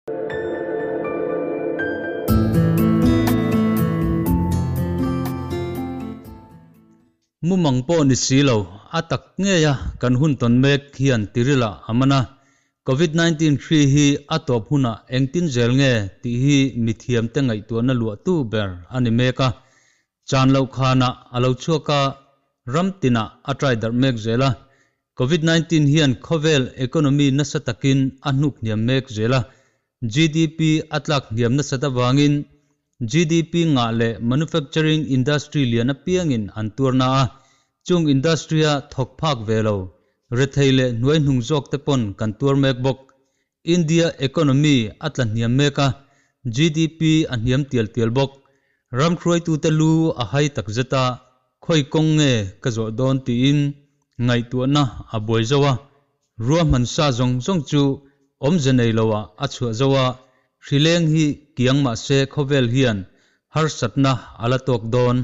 Mumang pawh ni si lo, a tak ngeia kan hun tawn mek hian tiril-ah a man a. Covid 19 hri hi a tawp hunah engtin zel nge tih hi mithiamte ngaihtuahna luahtu ber a ni mek a. Chan loh khanah a lo chhuak a, ram tinah a trai darh mek zel a. Covid 19 hian khawvel economy nasa takin a hnuk hniam mek zel a. GDP a tlak hniam nasat avangin GDP ngah leh manufacturing industry lian apiangin an tuarna a, chung industry-a thawk phak ve lo, rethei leh hnuaihnung zawk te pawn kan tuar mek bawk. India economy a tla hniam mek a, GDP a hniam tial tial bawk. Ram hruaitute lu a hai takzet a, khawi kawng nge ka zawh dawn tiin ngaihtuahna a buai zo a, Ruahman sa zawng zawng chu awmze nei loah a chhuah zo a, hrileng hi kiang mah se khawvel hian harsatna a la tawk dawn,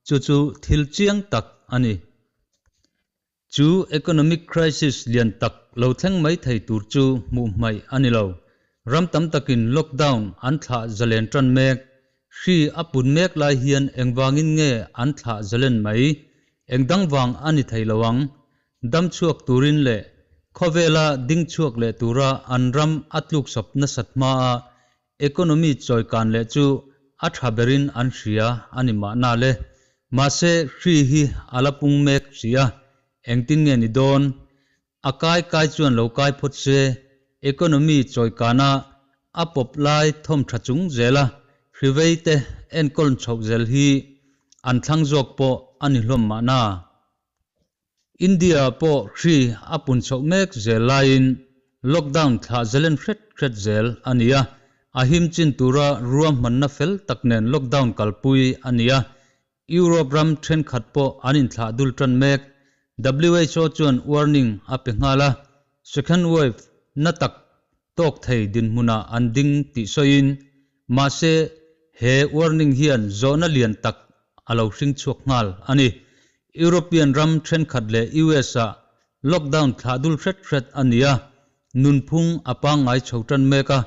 chu chu thil chiang tak a ni. Chu economic crisis lian tak lo thleng mai thei tur chu hmuh hmaih a ni lo. Ram tam takin lockdown an thlah zalen tan mek. Hri a pun mek lai hian engvangin nge an thlah zalen mai? Engdang vang a ni thei lo ang. Dam chhuak turin leh khawvela ding chhuak leh tura an ram a tluksawp nasat hmaa economy chawikan leh chu a tha berin an hria a ni mahna le. Mahse hri hi a la pung mek si a, engtin nge ni dawn? A kai kai chuan lo kai phawt se, economy chawikana a pawp lai thawm tha chung zela hrivei te enkawl chhoh zel hi an thlang zawk pawh a ni hlawm mahna. India pawh hri a pun chhoh mek zel laiin lockdown thlah zelen hret hret zel a ni a, a him chin tura ruahmanna fel tak nen lockdown kalpui a ni a, Europe ram thenkhat pawh an inthlah dul tan mek. WHO chuan warning a pe nghal a, second wave na tak tawk thei dinhmunah an ding tih sawiin, mahse he warning hian zawhna lian tak a lo hring chhuak nghal a ni. European ram thenkhat leh US-ah lockdown thlah dul hret hret a ni a, nunphung a pangngai chho tan mek a.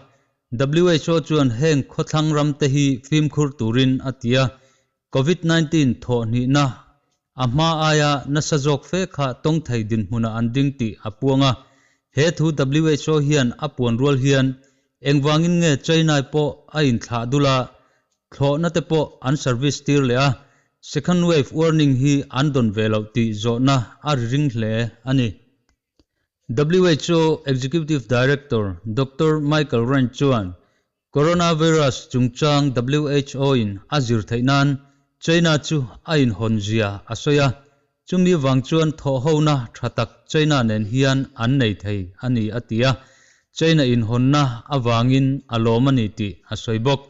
WHO chuan heng khawthlang ramte hi fimkhur turin a ti a, Covid 19 thawh hnihna a hma aia nasa zawk fe kha tawng thei dinhmunah an ding tih a puang a. He thu WHO hian a puan rual hian engvangin nge China pawh a inthlah dul a, thlawhna te pawh an service tir leh a, second wave warning hi an dawn ve loh tih zawhna a ri ring hle a ni. WHO Executive Director Doctor Michael Ryan chuan Coronavirus chungchang WHO-in a zir theih nan China chu a inhawn zia a sawi a, chumi vang chuan thawhhona tha tak China nen hian an nei thei a ni a ti a, China inhawnna avangin a lawm a ni tih a sawi bawk.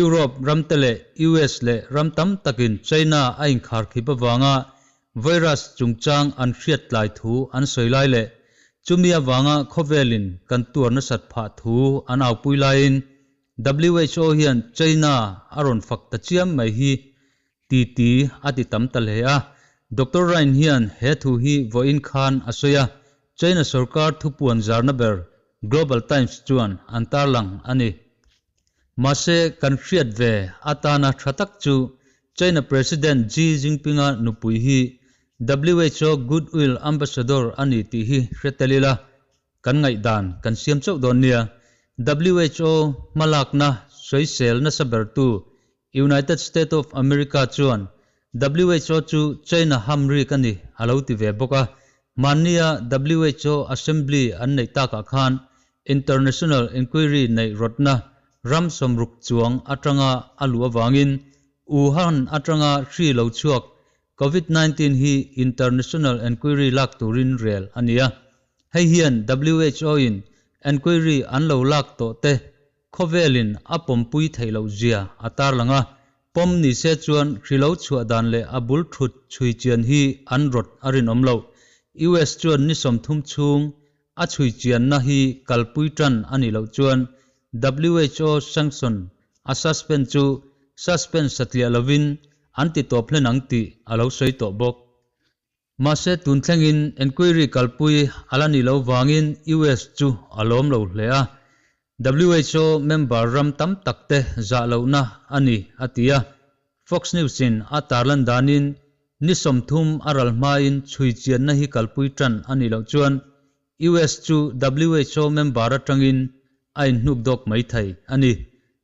Europe ramte leh US leh ram tam takin China a inkharkhip avanga virus chungchang an hriat tlai thu an sawi lai leh chumi avanga khawvelin kan tuar nasat phah thu an aupui laiin WHO hian China a rawn fak ta chiam mai hi titi a ti tam ta hle a. Doctor Ryan hian he thu hi vawiin khan a sawi a, China sorkar thupuan zarna ber Global Times chuan an tarlang a ni. Mahse, kan hriat ve atana tha tak chu China President Xi Jinping-a nupui hi WHO Goodwill Ambassador a ni tih hi hre tel ila, kan ngaihdan kan siam chauh dawn nia. WHO hmalakna sawisel nasa bertu United State of America chuan WHO chu China hamrik a ni a lo ti ve bawk a. Hmannia WHO Assembly an neih takah khan International Inquiry neih rawtna ram sawmruk chuang atanga a luh avangin Wuhan atanga hri lo chhuak Covid 19 hi International Enquiry lak turin rel a ni a. Hei hian WHO-in enquiry an lo lak tawh te Khawvelin a pawmpui theih loh zia a tarlang a, pawm ni se chuan hri lo chhuah dan leh a bul thut chhui chian hi an rawt a rinawm loh. US chuan ni 30 chhung a chhui chianna hi kalpui tan a nih loh chuan WHO sanction a suspend chu suspend satliah lovin an ti tawp hlen ang tih a lo sawi tawh bawk. Mahse tun thlengin enquiry kalpui a la nih loh vangin US chu a lawm lo hle a. WHO member ram tam tak te zah lohna a ni, a ti a. Fox News-in a tarlan danin ni 30 a ral hmain chhui chianna hi kalpui tan a nih loh chuan US chu WHO member atangin a inhnuk dawk mai thei a ni.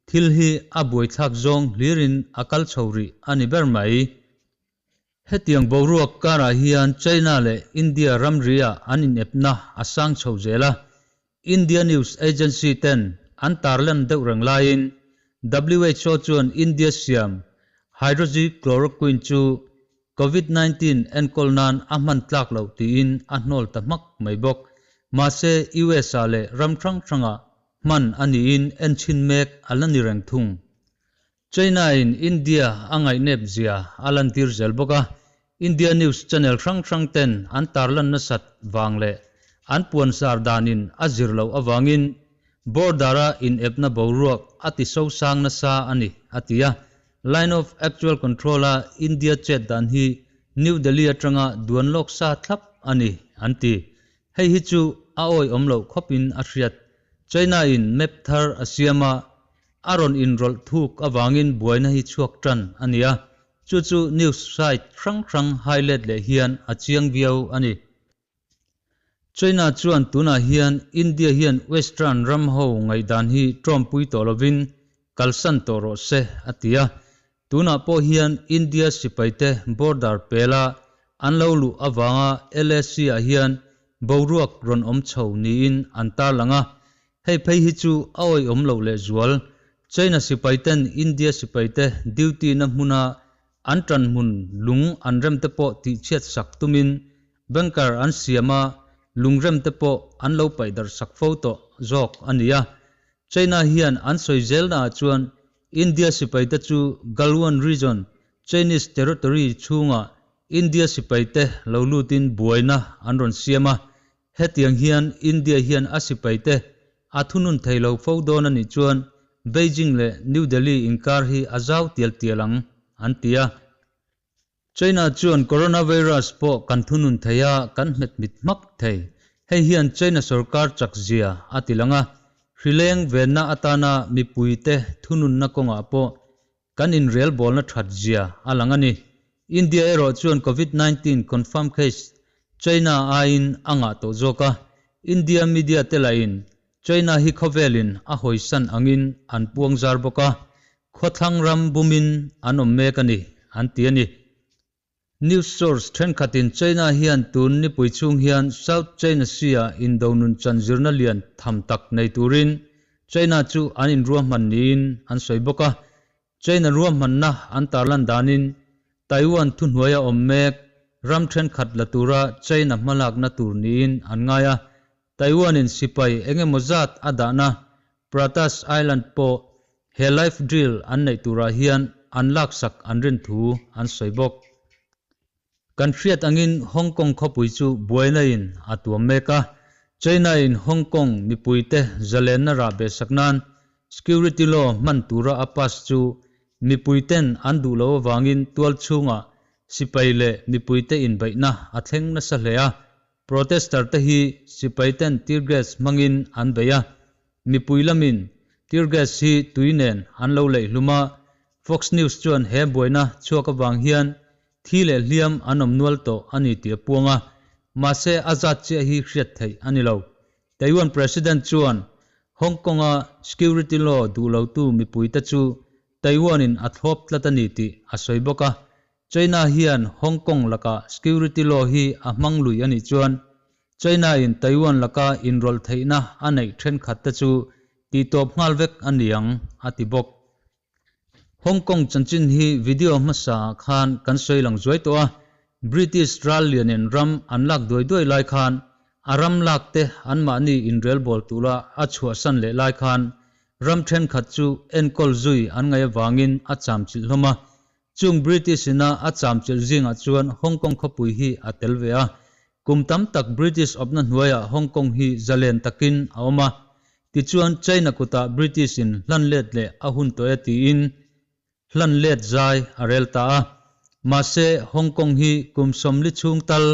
Thil hi a buaithlak zawng hlirin a kal chho rih a ni ber mai. Hetiang boruak karah hian China leh India ramriah an inepna a sang chho zel a. India news agency ten an tarlan deuh reng laiin WHO chuan India siam hydroxychloroquine chu Covid 19 enkawl nan a hman tlak loh tiin a hnawl ta hmak mai bawk. Mahse US ah leh ram hrang hrangah hman a niin enchhin mek a la ni reng thung. China-in India a ngaihnep zia a lantir zel bawk a, India news channel hrang hrang ten an tarlan nasat vang leh an puansar danin a zir loh avangin border-a inepna boruak a ti sosang nasa a ni, a ti a. Line of Actual Control-a India chet dan hi New Delhi atanga duan lawk sa thlap a ni, an ti. Hei hi chu a awihawm loh khawpin a hriat. China-in map thar a siam a, a rawn inrawlh thuk avangin buaina hi chhuak tan a ni a, chu chu news site hrang hrang highlight leh hian a chiang viau a ni. China chuan tunah hian India hian Western ram ho ngaihdan hi tawmpui tawh lovin kalsan tawh rawh se a ti a, tunah pawh hian India sipaite border pela an lo luh avanga LAC ah hian boruak rawn awm chho niin an tarlang a, hei phei hi chu a awihawm loh lehzual. China sipaiten India sipaite duty na hmuna an tanhmun lung an rem te pawh tihchhiat sak tumin bunker an siam a, lung rem te pawh an lo paih darh sak fo tawh zawk a ni a. China hian an sawi zelnaah chuan India sipaite chu Galwan region, Chinese territory chhungah India sipaite lo lutin buaina an rawn siam a. Hetiang hian India hian a sipaite a thunun thei lo fo dawn a nih chuan Beijing leh New Delhi inkar hi a zau tial tial ang, an ti a. China chuan coronavirus pawh kan thunun thei a, kan hmet mit hmak thei. Hei hian China sorkar chak zia a ti lang a, hrileng venna atana mipuite thununna kawngah pawh kan inrelbawlna that zia a lang a ni. India erawh chuan Covid 19 confirm case China aiin a ngah tawh zawk a, India media te lahin China hi khawvelin a hawisan angin an puang zar bawk a, khawthlang ram bumin an awm mek a ni, an ti a ni. News source thenkhatin China hian tun nipui chhung hian South China Sea-ah indo nun chan zirna lian tham tak nei turin China chu an inruahman niin an sawi bawk a. China ruahmanna an tarlan danin Taiwan thuhnuaia awm mek ram thenkhat la tura China hmalakna tur niin an ngai a. Taiwan-in sipai eng emaw zat a dahna Pratas Island pawh he life drill an neih turah hian an laksak an rin thu an sawi bawk. Kan hriat angin Hong Kong khawpui chu buaina-in a tuam mek a, China-in Hong Kong mipuite zalenna rah behsak nan security law hman tura a pass chu mipuiten an duh loh avangin tual chhungah sipai leh mipuite inbeihna a thleng nasa hle a, Protester te hi sipai ten tear gas hmangin an bei a, mipui lamin tear gas hi tui nen an lo leih hlum a, Fox News chuan he buaina chhuak avang hian thi leh hliam an awm nual tawh a ni tih a puang a, mahse a zat chiah hi hriat theih a ni lo. Taiwan President chuan Hong Kong-a security law duh lotu mipuite chu Taiwan-in a thlawp tlat a ni tih a sawi bawk a, China hian Hong Kong lakah security law hi a hmang lui a nih chuan China-in Taiwan laka inrawlh theihna a neih thenkhat te chu tihtawp nghal vek a ni ang, a ti bawk. Hong Kong chanchin hi video hmasa ah khan kan sawi lang zuai tawh a, British ral lianin ram an lak duai duai lai khan a ram lak te anmahni inrelbawl tura a chhuahsan leh lai khan ram thenkhat chu enkawl zui an ngaih avangin a chamchilh hlawm a. Chung British ina a chamchilh zingah chuan Hong Kong khawpui hi a tel ve a. Kum tam tak British awpna hnuaiah Hong Kong hi zalen takin a awm a. Tichuan China kutah British in hlan let leh a hun tawh e tiin hlan let zai a rel ta a. Mahse Hong Kong hi kum 40 chhung tal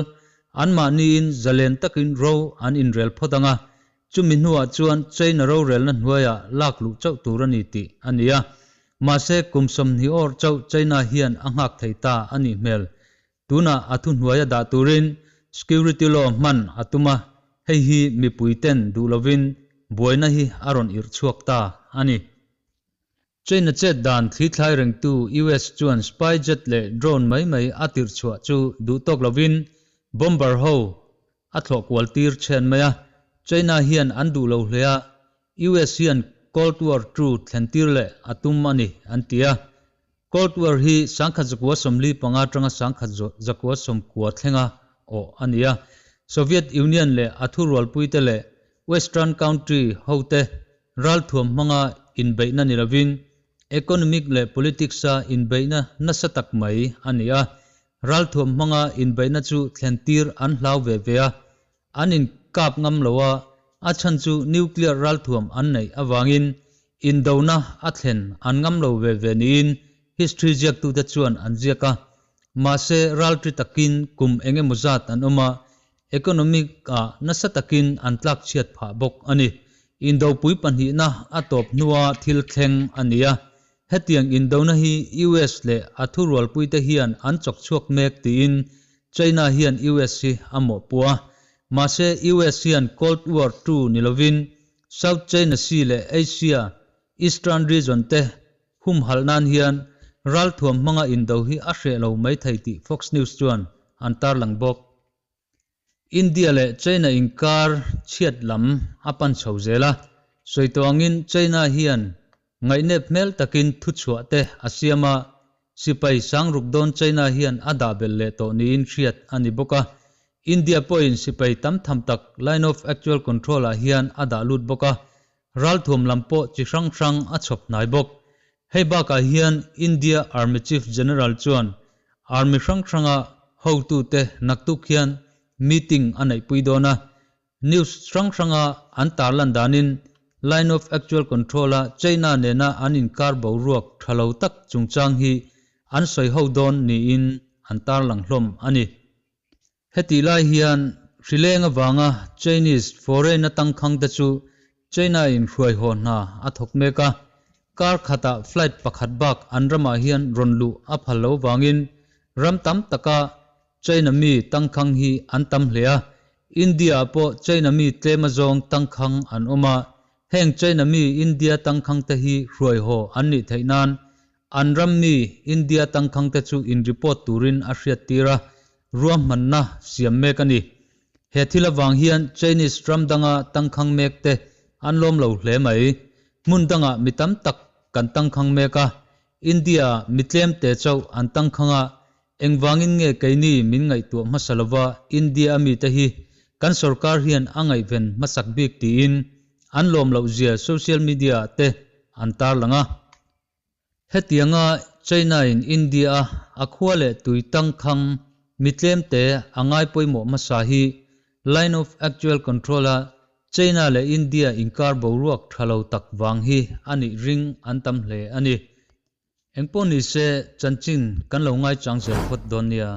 anmahniin zalen takin ro an inrel phawt ang a. Chumi hnuah chuan China rorelna hnuaiah lak luh chauh tur a ni tih a ni a. Mahse, kum 20 awrh chauh China hian a nghak thei ta a nih hmel. Tunah a thuhnuaia dah turin Security Law hman a tum a, hei hi mipuiten duh lovin buaina hi a rawn irh chhuak ta a ni. China chet dan thli thlai rengtu US chuan spy jet leh drone mai mai a tirh chhuah chu duh tawk lovin bomber ho a thlawh kual tir chhen mai a, China hian an duh lo hle a, US hian Cold War ii thlen tir leh a tum a ni an ti a. Cold War hi 1945 atanga 1990 thlenga awh a ni a, Soviet Union leh a thurualpuite leh Western country hote Ralthuam hmanga inbeihna ni lovin economic leh politics-a inbeihna nasa tak mai a ni a. Ralthuam hmanga inbeihna chu thlen tir an hlau ve ve a, an inkap ngam lo a, a chhan chu nuclear ralthuam an neih avangin indona a thlen an ngam lo ve ve niin history ziaktute chuan an ziak a. Mahse ralṭi takin kum eng emaw zat an awm a, Economic ah nasa takin an tlak chhiat phah bawk a ni. Indopui pahnihna a tawp hnua thil thleng a ni a. Hetiang indona hi US leh a thurualpuite hian an chawk chhuak mek tiin China hian US hi a mawhpuh a. Mahse US hian Cold War ii ni lovin South China Sea leh Asia Eastern Region te humhalh nan hian ralthuam hmanga indo hi a hreh lo mai thei tih Fox News chuan an tarlang bawk. India leh China inkar chhiat lam a pan chho zel a, sawi tawh angin China hian ngaihnep hmel takin thuchhuah te a siam a, sipai sangruk dawn China hian a dah belh leh tawh niin hriat a ni bawk a. India pawhin sipai tam tham tak Line of Actual Control ah hian a dah lut bawk a, Ralthuam lam pawh chi hrang hrang a chhawp hnai bawk. Hei bakah hian India Army Chief General chuan Army hrang hranga hotute naktuk hian meeting a neihpui dawn a. News hrang hranga an tarlan danin Line of Actual Control-a China nena an inkar boruak tha lo tak chungchang hi an sawi ho dawn niin an tarlang hlawm a ni. Hetih lai hian hrileng avanga Chinese foreign a tangkhang te chu China in hruaihaw hna a thawk mek a, kar khatah flight pakhat bak an ramah hian rawn luh a phal lo vangin ram tam taka China mi tangkhang hi an tam hle a, India ah pawh China mi tlem azawng tangkhang an awm a, heng China mi India tangkhang te hi hruaihaw an nih theih nan An ram mi India tangkhangte chu in report turin a hriattir a, ruahmanna siam mek a ni. He thil avang hian Chinese ram danga tangkhang mek te an lawm lo hle mai. Hmun dangah mi tam tak kan tangkhang mek a, India ah mi tlem te chauh an tangkhang a, engvangin nge keini min ngaihtuah hmasa lova India a mite hi kan sorkar hian a ngaihven hmasak bik tiin an lawm loh zia social media ah te an tarlang a. Hetianga China-in India-a a khua leh tui tangkhang mi tlemte a ngai pawimawh hmasa hi Line of Actual Control-a China leh India inkar boruak tha lo tak vang hi a nih ring an tam hle a ni. Engpawh nise chanchin kan lo ngaichang zel phawt dawn nia.